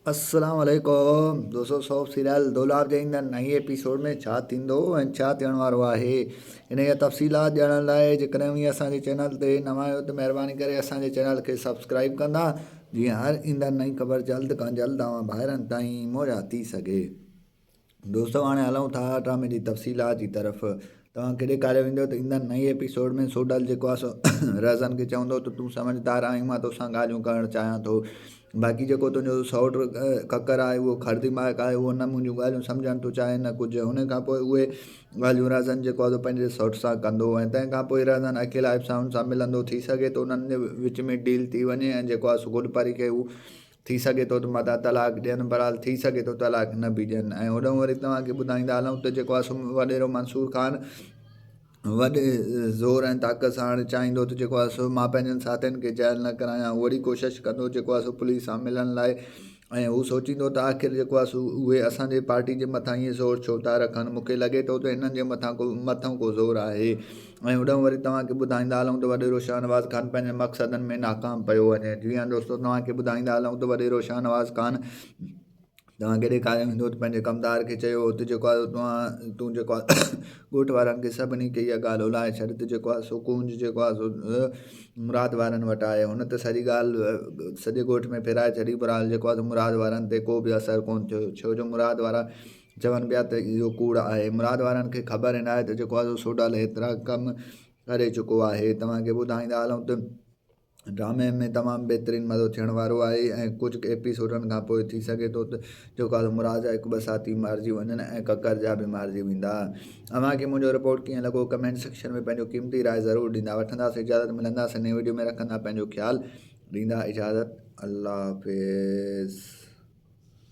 السلام عليڪم دوستو سوپ سيريل دولاب جي ايندڙ نئين ايپيسوڊ ۾ ڇا ٿيندو ۽ ڇا ٿيڻ وارو آهي ان جا تفصيلات ڄاڻڻ لاء جيڪڏهن اوهين اسان جي چينل تي نوان آهيو ته مهرباني ڪري اسان جي چينل کي سبسڪرائب ڪندا جيئن هر ايندڙ نئين خبر جلد کان جلد اوهان ڀائرن تائين مهيا ٿي سگهي. دوستو هاڻي هلون ٿا ڊرامي جي تفصيلات جي طرف. توهان کي ڏيکاريو ويندو ته ايندڙ نئين ايپيسوڊ ۾ سوڍل جيڪو آهي سو رهزن کي چوندو ته تون سمجهدار آهين مان توسان ڳالهيون ڪرڻ چاهيان ٿو باقي جيڪو تنهنجو سئوٽ ڪڪر آهي اهو خر دماغ آهي اهو نه منهنجون ڳالهيون سمجهڻ ٿو چاهي نه ڪجهه ان کان پوء اهي ڳالهيون رهزن جيڪو آهي سو پنهنجي سئوٽ سان ڪندو ۽ تنهن کان پوء رهزن اڪيلائپ سان ان سان ملندو ٿي سگهي ٿو انهن جي وچ ۾ ڊيل ٿي وڃي ۽ جيڪو آهي سو گل پري کي هو ٿي سگهي ٿو ته متان طلاق ڏين بهرحال ٿي سگهي ٿو طلاق نه به ڏين ۽ هوڏانهن وري توهان کي ٻڌائيندا هلون ته جيڪو آهي سو وڏيرو منصور خان وڏي زور ۽ طاقت سان هاڻي چاهيندو ته جيڪو آهي سو مان پنهنجن ساٿين کي جيل نه ڪرايان وري ڪوشش ڪندو جيڪو آهي سو پوليس سان ملڻ لاء ۽ هو سوچيندو ته آخر جيڪو آهي سو اهي اسان جي پارٽي جي مٿان ائين زور ڇو ٿا رکن مون کي لڳي ٿو ته هنن جي مٿان ڪو مٿان ڪو زور آهي ۽ هوڏانهن وري توهان کي ٻڌائيندا هلون ته وڏيرو شاهنواز خان پنهنجي مقصدن ۾ ناڪام پيو وڃي. جي ها دوستو توهان کي ٻڌائيندا هلون ته وڏيرو شاهنواز خان توهان کي ڏيکاريو ويندو ته پنهنجي ڪمدار کي چيو هو ته جيڪو آهي توهان تون جيڪو آهي ڳوٺ وارن کي سڀني کي اها ڳالهه اولائي ڇڏ ته جيڪو آهي سو ڪونج جيڪو آهي سو مراد وارن وٽ آهي هن ته سڄي ڳالهه سڄي ڳوٺ ۾ ڦيرائي ڇڏي بهرحال جيڪو آهي مراد وارن تي ڪو به اثر ڪونه ٿيو ڇو جو مراد وارا چون پيا ته اهو ڪوڙ آهي. مراد وارن کي خبر ئي ناهي ته جيڪو آهي سو سوڍل هيترا ڪم ڪري چڪو آهي. توهان کي ٻڌائيندا هلون ته ڊرامي ۾ تمام بهترين مزو ٿيڻ وارو آهي ۽ ڪجهه ايپيسوڊن کان پوء ٿي سگهي ٿو ته جيڪو آهي مراد جا هڪ ٻه ساٿي مارجي وڃن ۽ ڪڪر جا به مارجي ويندا. اوهان کي منهنجو رپورٽ ڪيئن لڳو ڪمينٽ سيڪشن ۾ پنهنجو قيمتي راء ضرور ڏيندا. وٺنداسين اجازت ملنداسين نئين وڊيو ۾ رکندا پنهنجو خيال ڏيندا اجازت الله حافظ.